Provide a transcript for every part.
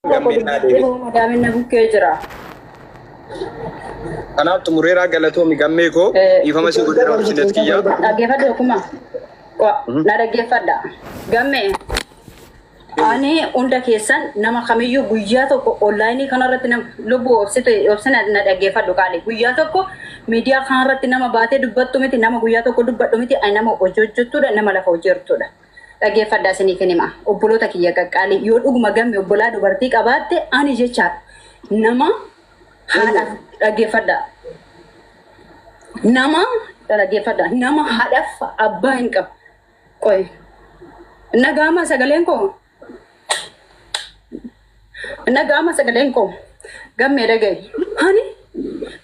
Tokko Gammeen naa deebise. dubbisee madaamin na bukkee jira. Kanaaf xumureeraa galatoomi gammee koo dhiifama si godheera obsinet kiyya. Dhaggeeffadhu akkuma. Na dhaggeeffadha. Gammee. Ani hunda keessan nama kamiyyuu guyyaa tokko onlaayinii kanarratti nama lubbuu obsite obsina na dhaggeeffadhu qaali. Guyyaa tokko miidiyaa kanarratti nama baatee dubbattu miti nama guyyaa tokko dubbadhu miti ani nama hojii hojjettudha nama lafa hojii jirtudha. Dhaggeeffadhaa isiniifin hima. Obboloota kiyya qaqqaalii yoo dhuguma gamme obbolaa dubartii qabaatte ani jechaadha. Nama haadhaaf dhaggeeffadhaa. Nama dhaggeeffadhaa. Nama haadhaaf abbaa hin qabu. Qoy. Nagaama sagaleen koo. Nagaama sagaleen koo. Gammee dhagaye. Ani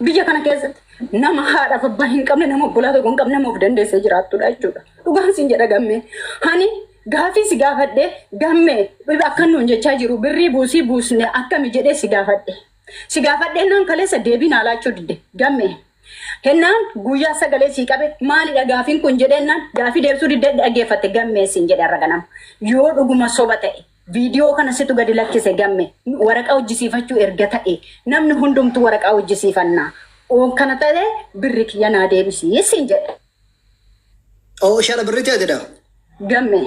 biyya kana keessatti nama haadhaaf abbaa hin qabne nama obbolaa tokko hin qabne nama of dandeessee jiraattudha jechuudha. Dhugaan siin jedha gammee. Ani gaafii si gaafadhe gammee akka nuun jechaa jiru birrii buusii buusne akkami jedhee si gaafadhe. Si gaafadhe naan kaleessa deebii naa laachuu didde gammee. Hennaan guyyaa sagalee sii qabe maalidha gaafiin kun jedhennaan gaafii deebisuu diddee dhaggeeffatte gammee siin jedhe har'a ganama. Yoo dhuguma soba ta'e viidiyoo kana situ gadi lakkise gamme waraqaa hojjisiifachuu erga ta'e namni hundumtuu waraqaa hojjisiifannaa. Oon kana ta'e birri kiyya naa deebisii siin jedhe. Oo shara birri ta'e jedha. Gamme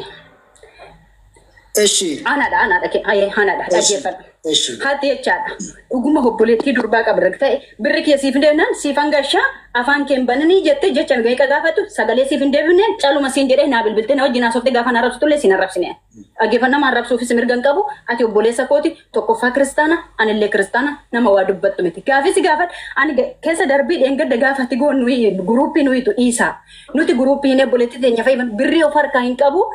Eshi. Anadha anadha anadha dhaggeeffadhu. Eshi. Hati jechaadha. Dhuguma obboleettii durbaa qabda ta'e birri kee siif hin deemnaan siif hangashaa afaan kee hin bananii jettee jecha meeqa gaafatu sagalee siif hin deebifneen caluma siin jedhee naa bilbiltee na wajjin haasofte gaafa na arrabsitullee siin arrabsine. Dhaggeeffannaa nama arrabsuufis mirga hin qabu. Ati obboleessa kooti tokkoffaa kiristaana anillee kiristaana nama waa dubbattu miti. Gaafii si gaafadha ani keessa darbii dheengadda gaafa ati goon nuyi guruuppii nuyitu dhiisaa. Nuti guruuppii hin obboleettii teenya fayyadaman birrii of harkaa hin qabu.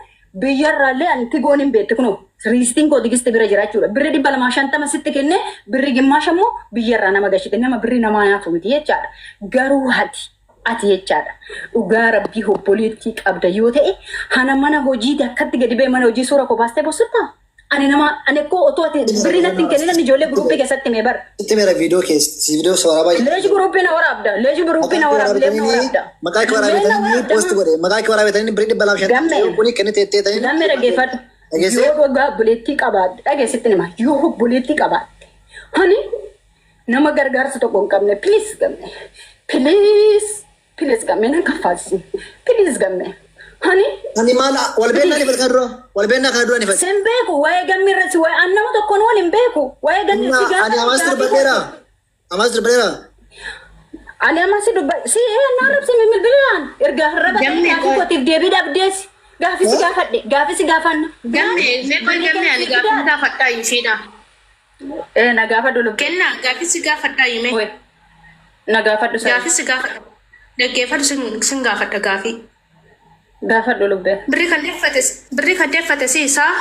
Biyyarraallee ani tigoon hin beektu kunoo riistiin koo tigisti bira jira jechuudha. Birri 250 sitti kennee birri gimmaasha immoo biyyarraa nama gashite nama birrii namaa nyaatu miti jechaadha. Garuu ati jechaadha. Dhugaa rabbii obboleettii qabda yoo ta'e hana mana hojiiti akkatti gadi ba'e mana hojii suura koo baastee bossuttaa? Ani nama ani koo otoo ati birrii natti hin kennin ijoollee guruppii keessatti mee bara. Sitti meera viidiyoo keessa viidiyoo sooraa baay'ee. Leeji guruppii na waraabda. Leeji guruppii na waraabda. Leeji na waraabda. Maqaa kee waraabetanii post godhe. Maqaa kee waraabetanii birrii 250 Gammee. kuni kennite jettee ta'in. Gammee dhaggeeffadhu. Dhageessee? Yoo dhugaa obboleettii qabaatte dhageessitti nima yoo obboleettii qabaatte ani nama gargaarsa tokko hin qabne please gamme please please gamme nan kaffaalsi please gamme ani Ani maal wal beennaa ni kana dura wal beennaa kana dura ni fadhi. Sin beeku waa'ee gammee irratti waa'ee an nama tokkoon wal hin beeku waa'ee gammee si Ani amaas dubbadheera. Amaas dubbadheera. Ani amma si dubba si na arrabsi bilbilaan erga harraba Gammee gaafii qoy. kootiif deebii dhabdees gaafii si gaafadhe gaafii si gaafanna. Gammee, mee qoy gammee ani gaafii gaafadhaa isheedha. Eh, na gaafadhu lubbu. Kennaa gaafii si gaafadhaa hime. Oi. Na gaafadhu sana. Gaafii si gaafadha. Dhaggeeffadhu sin gaafadha gaafii. Gaafadhu lubbee. Birrii kan deeffate si isaa.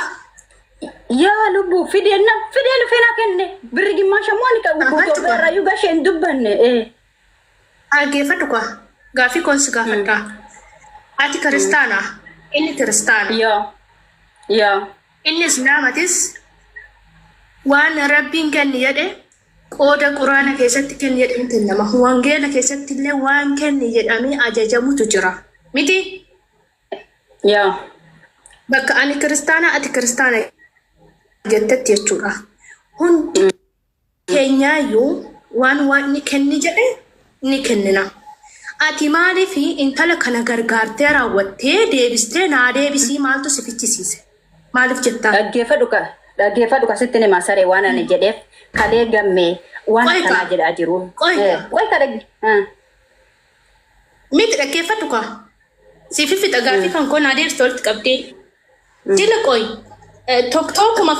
Yaa lubbu fideen na fidee lufee naa kenne birri gimmaasha immoo ani qabu Gaafadhu Itoophiyaa irraa iyyuu gashee hin dubbanne. Eh. Dhaggeeffadhu kwa. Gaafii koon si gaafadhaa. Ati kiristaana. Inni kiristaana. Yaa. Yaa. Inni islaamatis waan rabbiin kenni jedhe qooda quraana keessatti kenni jedhamee kennama. Wangeela keessatti illee waan kenni jedhamee ajajamutu jira. Miti. Yaa. Bakka ani kiristaana ati kiristaana jettetti jechuudha. Hundi keenyaayyuu waan waaqni kenni jedhe ni kennina. Ati maaliif intala kana gargaartee raawwattee deebistee naa deebisii maaltu si fichisiise? Maaliif jettaa? Dhaggeeffadhu ka sitti nima saree waan ani jedheef kalee gammee waan Qoy ka. akkanaa jedhaa jiru. Qoy ka. Eh, Qoy ka dhagge. Miti dhaggeeffadhu kaa. Siif fixa gaafii kan koo naa deebiste walitti qabdee. Jila qoy. Tokkuma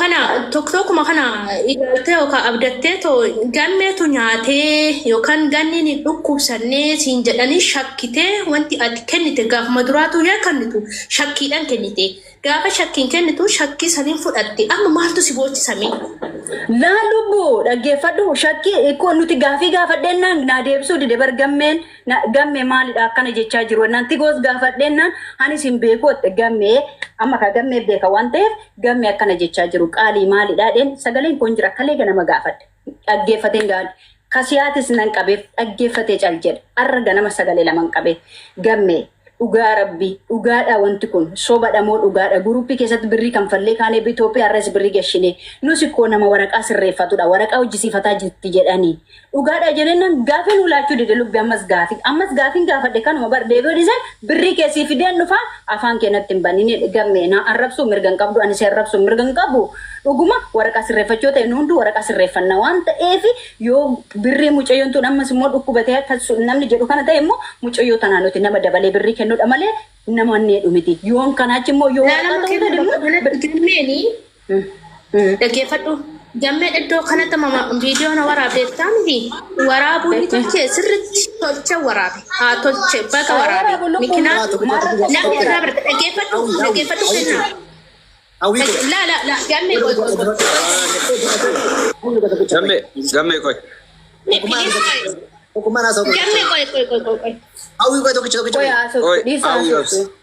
kana ilaaltee yookaan abdattee too gammeetu nyaatee yookaan ganni ni dhukkubsannee siin jedhanii shakkitee wanti ati kennite gaafuma duraatu yaa kennitu shakkiidhaan kennite. Gaafa shakkiin kennitu shakkii saniin fudhatte amma maaltu si boochisame? Laa lubbu dhaggeeffadhu shakkii koo nuti gaafii gaafadhennaan naa deebisuu dide bar gammeen gammee maalidha akkana jechaa jiru naan tigoos gaafadhennaan anis hin beeku jette gammee amma ka gammee beeka waan ta'eef gammee akkana jechaa jiru qaalii maalidha dheen sagaleen kun jira kalee ganama gaafadhe dhaggeeffateen gaadhe kasiyaatis nan qabeef dhaggeeffatee cal jedhe arra ganama sagalee laman qabeef gammee. Dhugaa rabbi dhugaadha wanti kun sobadha moo dhugaadha guruppii keessatti birrii kanfallee kaanee Itoophiyaa irras birrii gashine nus ikkoo nama waraqaa sirreeffatudha waraqaa hojjisiifataa jirti jedhanii dhugaadha jenennan gaafii nu laachuu dide lubbi ammas gaafii ammas gaafiin gaafadhe kanuma bar deebi'uu dhiiseen birrii kee sii fideen dhufaa afaan kee natti hin banini gammee na arrabsuu mirga hin qabdu ani si arrabsuu mirga hin qabu dhuguma waraqaa sirreeffachuu ta'e nu hunduu waraqaa sirreeffanna waan ta'eef Yoo birrii mucayyoon tun ammas immoo dhukkubatee akka namni jedhu kana ta'e immoo mucayyoo tanaa nuti nama dabalee birrii kennudha malee nama needhu miti. Yoon kanaa achi immoo yoo Laa waraqaa nama ta'uu kenna dide bakka immoo kanatti gammeeni dhaggeeffadhu. Gammeen iddoo kanatti mama viidiyoo na waraabdeettaa miti. Waraabuu ni tolche sirriitti tolche waraabe. Haa tolche baga haa waraabe. waraabu lubbuun Mikinaa Waa tokko maal tokko rakkoo namni qaba. irraa barate dhaggeeffadhu Hawwi hawwi dhaggeeffadhu hawwi kennaa. hawwi koo. La la la gammee qoy qoy qoy. Gammee gammee qoy. Please qoy. Tokkummaan haasa'u tokkicha. Gammee qoy qoy qoy qoy qoy. Hawwii qoy tokkicha tokkicha Qoy qoy. haasoftu Qoy dhiisa hawwii haasoftu. obsi.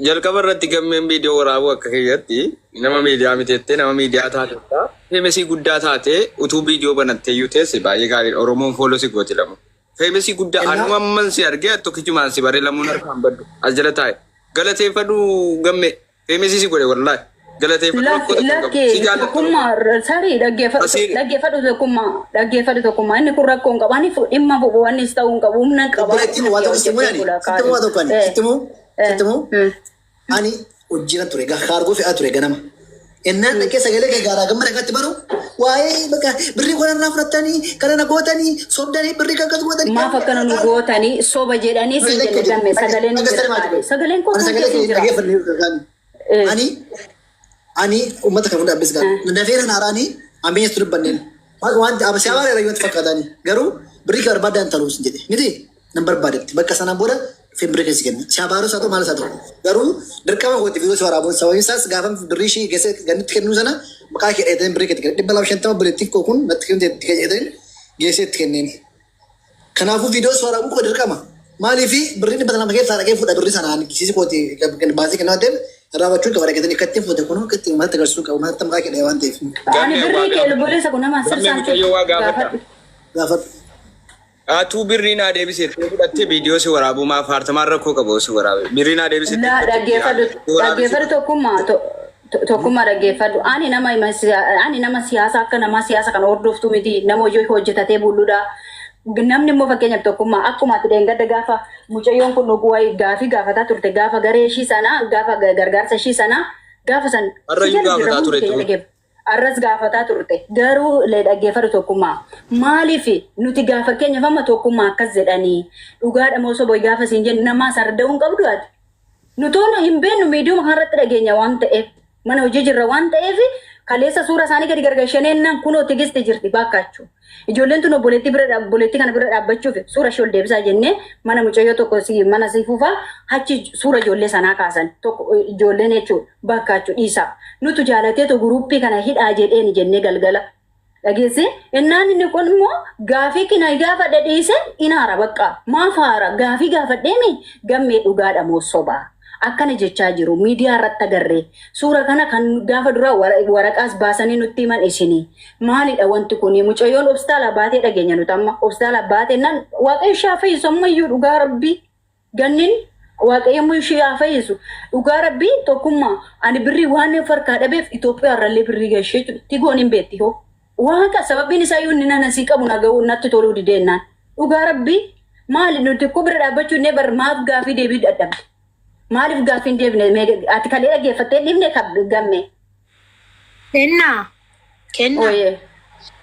Jalqaba irratti gammeen viidiyoo waraabuu akka kiyyatti nama miidiyaa miti jettee nama miidiyaa taatetta. Feemesii guddaa taatee utuu viidiyoo banattee iyyuu teesse baay'ee gaariidha. Oromoon fooloo si gooti lamu. Feemesii guddaa Ennaa anuma amman si argee tokkichumaan si baree lamuun harkaan baddu as jala taa'e. Galateeffadhu gammee. Feemesii si godhe wallaahi. Galateeffadhu rakkoo Lakki tokko hin qabu. lakki Si jaallatti tokkummaa Oromoon. sarii dhaggeeffadhu Asiin dhaggeeffadhu tokkummaa dhaggeeffadhu tokkummaa inni kun rakkoo hin qabu ani dhimma wannis ta'uu hin qabu humna hin qaba Obboleettiin waa humna tokko sitti hojjetee himuu ani bula sitti himuu waa tokko ani eh sitti himuu eh sitti himuu ani hojiirra ture kaargoo fe'aa ture ganama. Ennaan dhaqee sagalee kee gaaraa gammada akkatti baru waa'ee bakka birrii kana irraa fudhattanii kana na gootanii sobdanii birrii kan akkas gootanii Maaf akkana nu gootanii soba jedhanii siin jenne gamme sagaleen hin jira kaale sagaleen koo Ani kan sagalee keessa kee hin jira. dhaggeeffadhe ani ani uummata kan hunda abbis gaara dafeera naaraanii ambiyyas dubbanneen waan abasii abaara irra yooti fakkaatanii garuu birrii kee barbaadaan taluus jedhe miti nan barbaadetti bakka sanaan booda dhufeen birrii keessa kenna si abaarus haa ta'u maalis haa ta'u garuu dirqama kooti viidiyoo si waraabuun sababiin isaas gaafa birrii ishii geesse gannitti kennuu sana maqaa kee dheetanii birrii keetti kenna 250 obboleettiin koo kun natti kennite itti jedhanii geessee itti kenneen. Kanaafuu viidiyoo si waraabuu koo dirqama. Maaliif birrii 200 keessaa dhaqee fuudha birrii sana ani kiisii kooti baasii kennaa waan ta'eef raawwachuun qaba dhaqeetanii akka ittiin fuute kunoo akka ittiin uummatatti agarsiisuu qaba uummatatti maqaa kee dhahee waan ta'eef. Ani Gammee waa birrii kee gaafadha. obboleessa kun nama asir Gammee saantiim mucayyoo waa gaafadha. gaafadhu. Gaafadhu. Atuu birrii naa deebiseettee fudhattee viidiyoo si waraabuu maaf haartamaan rakkoo qaba osoo waraabe. Birrii naa deebiseettee Laa fudhattee dhaggeeffadhu si waraabee si dhaggeeffadhu tokkummaa tokkummaa dhaggeeffadhu ani nama ani nama siyaasa akka namaa siyaasa kana hordoftu miti nama hojii hojjetatee bulludha. Namni immoo fakkeenyaaf tokkummaa akkuma ati dheengadda gaafa mucayyoon kun wayi gaafii gaafataa turte gaafa garee ishii sanaa gaafa gargaarsa ishii sanaa gaafa san si Har'ayyuu jala jirra gaafataa hundi ture keenya ture. dhaggeeffa. Arras gaafataa turte garuu lee dhaggeeffadhu tokkummaa maaliif nuti gaafa fakkeenyaaf amma tokkummaa akkas jedhanii dhugaadha moo soba gaafa siin jennu namaa sarda'uu hin qabdu ati. Nutoon hin beeknu miidiyuma kanarratti dhageenya waan ta'eef mana hojii jirra waan ta'eef kaleessa suura isaanii gadi gargashaneennan kunoo tigiste jirti baakkaachuu. Ijoolleen tun obboleettii bira obboleettii kana bira dhaabbachuuf suura ishee ol deebisaa jennee mana mucayyoo tokko si mana si fufaa achi suura ijoollee sanaa kaasan tokko ijoolleen jechuudha bakkaachuu dhiisaa. Nutu jaalateetu guruppii kana hidhaa jedheeni jennee galgala. Dhageesse innaan inni kun immoo gaafii kina gaafadhe dhiise in haara bakka maaf haara gaafii gaafadheemi gammee dhugaadha moo sobaa akkana jechaa jiru miidiyaa irratti agarree suura kana kan gaafa duraa waraqaas baasanii nutti himan isinii maalidha wanti kun mucayyoon obstaala baatee dhageenya nuti amma obstaala baatee nan waaqayyo ishee haa fayyisu ammayyuu dhugaa rabbii Gannin waaqayyo immoo ishee haa fayyisu. Dhugaa rabbii tokkummaa ani birrii waan of harkaa dhabeef Itoophiyaa irrallee birrii gashee jechuudha. Tigoon hin beekti hoo. Waaqa sababiin isaa iyyuu inni nana sii qabu na ga'uu natti toluu dideennaan. Dhugaa rabbii maali nuti koo bira dhaabbachuu inni bar maaf gaafii deebii dadhabde. Maaliif gaafii hin deebine Mee ati kalee dhaggeeffattee hin dhiifne ka gammee. Kennaa. Kennaa. Ooyee.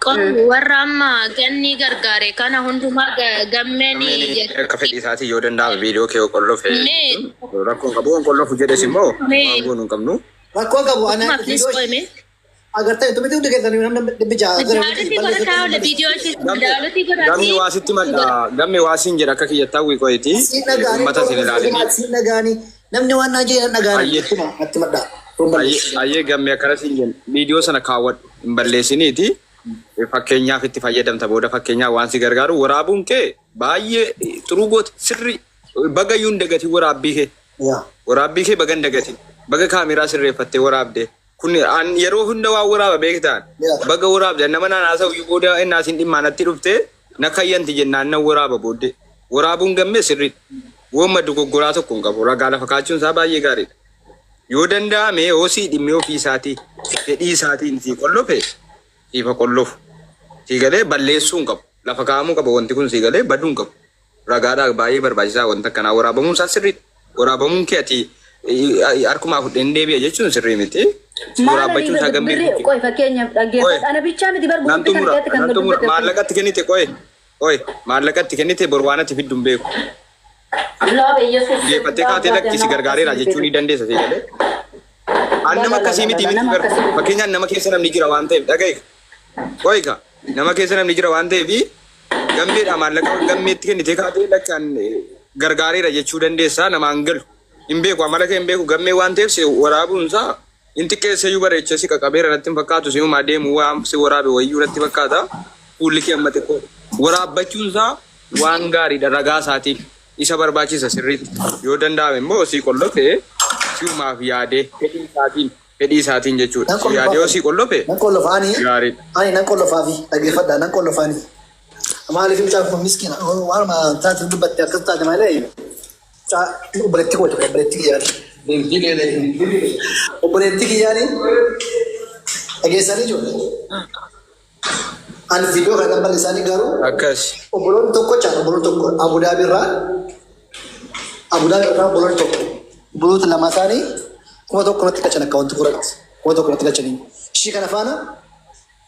Qonni warra amma ganni gargaare kana hundumaa gammeen Gammeen akka fedhii isaatiin yoo danda'ame viidiyoo kee qollofe Mee rakkoo qabu waan qollofu jedhes immoo mee waan goonu hin qabnu. Rakkoo qabu ana kuma please viidiyoo qoyme. agartanii tumiti hundi keessanii namni 600 gara miti Jaalati balleessutti godhataa oole viidiyoo ishee Gamme jaalati gamme godhati waa sitti madda gamme waa siin jedha akka kiyyattaa wiiqoyti Siin dhagaanii uummata sin ilaalini. siin dhagaanii namni waan naa jedhan dhagaanii Ayyee ittuma natti maddaa. Kun ayyee balleessu. ayyee gamme akkana siin jenna viidiyoo sana kaawwadhu hin balleessiniiti fakkeenyaaf itti fayyadamta booda fakkeenyaaf waan si gargaaru waraabuun kee baay'ee xuruu goote sirri baga iyyuu hin dagatin waraabbii kee Yaa. waraabbii kee baga hin dagatin baga kaameeraa sirreeffattee waraabde kun an yeroo hunda waan waraaba beektaan Yaa. baga waraabde nama naan haasa'u iyyuu booda innaa siin dhimmaa natti dhufte na kayyanti jennaan nan waraaba booddee waraabuun gammee sirri Wooma dogoggoraa tokko hin qabu. Ragaa lafa kaachuun isaa baay'ee gaariidha. Yoo danda'ame yoo sii dhimmee ofii isaatii fedhii isaatiin sii qollofe siifa qollofu. Sii galee balleessuu hin qabu. Lafa kaa'amuu qaba wanti kun sii galee baduu hin qabu. Ragaadhaa baay'ee barbaachisaa wanta akkanaa waraabamuun isaa sirriidha. Waraabamuun kee ati harkumaa fudheen deebi'a jechuun sirrii miti. Si Maal ani waraabbachuun isaa gammee birri qoy fakkeenyaaf Qoy. dhaggeeffadhu. Ana bichaa miti bar Nan gurgurtii kana xumura, keessatti kan nan xumura. dubbate. Maallaqatti kennite qoy. Qoy, maallaqatti kennite bor waan ati fiddu hin beeku. Laabe Yesuus. Geeffattee kaatee lakki si gargaareera jechuu ni dandeessa si galee. An nama akkasii miti miti bar. Fakkeenyaaf nama keessa namni jira waan ta'eef dhaga'i. Qoy ka nama keessa namni jira waan ta'eef gammeedha maallaqa gammeetti kennitee kaatee lakki an gargaareera jechuu dandeessa namaan galu. Hin beeku amala kee hin beeku gammee waan ta'eef si waraabuun isaa hin xiqqeesseyyuu bareechee si qaqabeera natti hin fakkaatu si humaa deemu waan si waraabe wayyuu natti fakkaata fuulli kee amma xiqqoo waraabbachuun isaa waan gaariidha ragaa isaatiif isa barbaachisa sirriitti yoo danda'ame immoo si qollofe si'umaaf yaadee fedhii isaatiin jechuudha Nan si yaadee yoo si qollofe Nan qollofaani. gaariidha. Ani nan qollofaafi dhaggeeffadhaa nan qollofaani. Maaliif mucaan kun miskiina waanuma taate dubbatte akkas taate malee obboleettii koo obboleettii kiyyaani. Obboleettii kiyyaani dhageessanii jiru. Ani viidiyoo kana nan balleessaanii garuu Akkas. obboloonni tokko caan obboloonni tokko Abudaabi irraa Abudaabi irraa obboloonni tokko obboloota lama isaanii 1000 natti qachan akka wanti kuratti 1000 natti qachanii ishii kana faana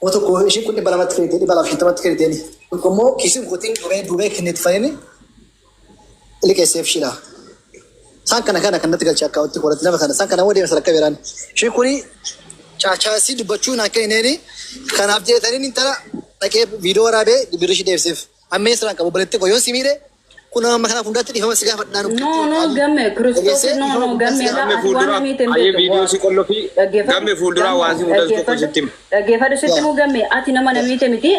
1000 ishiin kun 200tti kennite 250tti kenniteen tokko immoo kiisiin kootiin duubee duubee kennetti fayyani liqeesseef ishiidha. Isaan kana kana kan natti galche akka wanti kuratti nama kana isaan kana immoo deemsa rakka biraan isheen kuni caachaasii dubbachuu naan kennineeni kanaaf jedhetaniin intala dhaqee viidiyoo waraabee birri ishii deebseef ammee siraan qabu obboleettii koo yoon si miidhe kun amma kanaaf hundaatti dhiifama si gaafadhaan No, no, gamme Kiristoos no, no, gamme laa Gamme ati waan fuulduraa namiiti hin ayyee beektu. viidiyoo si qollofii Dhaggeeffadhu. gamme fuulduraa waan si mudatu tokko sitti hima. Dhaggeeffadhu sitti himu gamme ati nama namiite miti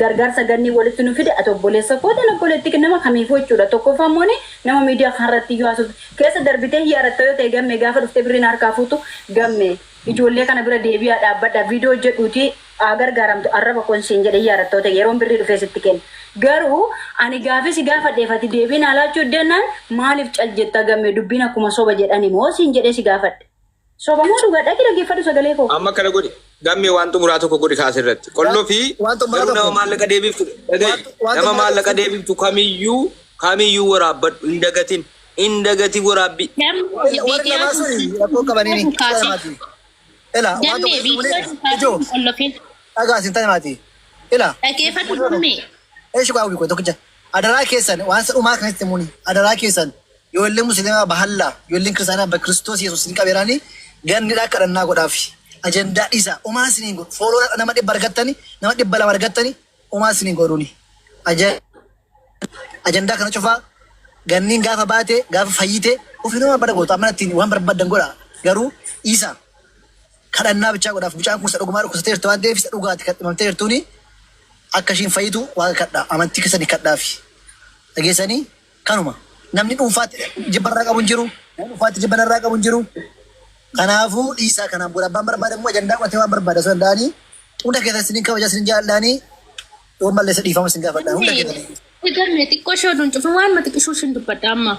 gargaarsa gannii walitti nu fide ati obboleessa koo tan obboleetti nama kamiifuu jechuudha. Tokkoffaa immoo nama miidiyaa kanarratti iyyuu haasoftu keessa darbitee yaadatta yoo ta'e gamme gaafa dhuftee birriin harkaa fuutu gamme ijoollee kana bira deebi'aa dhaabbadha viidiyoo hojjedhuuti haa gargaaramtu arraba koon siin jedhe yaadatta yoo ta'e yeroon birrii dhufee sitti kenna. Garuu ani gaafii si gaafadheef ati deebii naa laachuu iddeenaan maaliif cal jetta gamme dubbiin akkuma soba jedhani moo siin jedhee si gaafadhe. Soba moo dhugaa dhaqi dhaggeeffadhu sagalee koo. Amma kana godhi gammee waan xumuraa tokko godhi kaasirratti. Qolloo fi Waan xumuraa garuu nama tokko. maallaqa deebiftu dhaga'i. Waan Nama xumuraa maallaqa tokko. deebiftu kamiyyuu kamiyyuu waraabbadhu hin dagatin hin dagatin waraabbi. Warri lamaa sun rakkoo qabaniini. Ila waan Gammee tokko viidiyoo ijoo qollofin. dhagaa sin tane maatii. Ila Dhaggeeffadhu gammee. eeshi qaa wii tokkicha adaraa keessan waan dhumaa kanatti muni adaraa keessan ijoollee musliimaa bahallaa ijoolleen kiristaanaa bakiristoos yesuus hin qabeeraanii gannidhaa kadhannaa godhaafi ajandaa dhiisaa umaa isiniin godhu fooloo nama 100 argattani nama 200 argattani umaa isiniin godhuuni ajandaa kana cufaa ganniin gaafa baate gaafa fayyite ofii nama barbada gootu amma ittiin waan barbaadan godha garuu dhiisaa kadhannaa bichaa godhaaf mucaan kun isa dhugumaa dhukkubsatee jirtu waan ta'eef isa dhugaati kan dhimamtee jirtuuni akka ishiin fayyitu waaqa kadhaa amantii keessanii kadhaafi dhageessanii kanuma namni dhuunfaatti jibbarraa qabu hin jiru namni dhuunfaatti jibbanarraa qabu hin jiru kanaafuu dhiisaa kanaan booda abbaan barbaade immoo ajandaa qo'atee waan barbaade osoo danda'anii hunda keessan isinin kabaja isinin jaalladhaanii yoon balleessa dhiifama isin gaafadha hunda keessanii. Gammee xiqqoo ishee oduun cufu waan xiqqishuu ishiin dubbadha amma.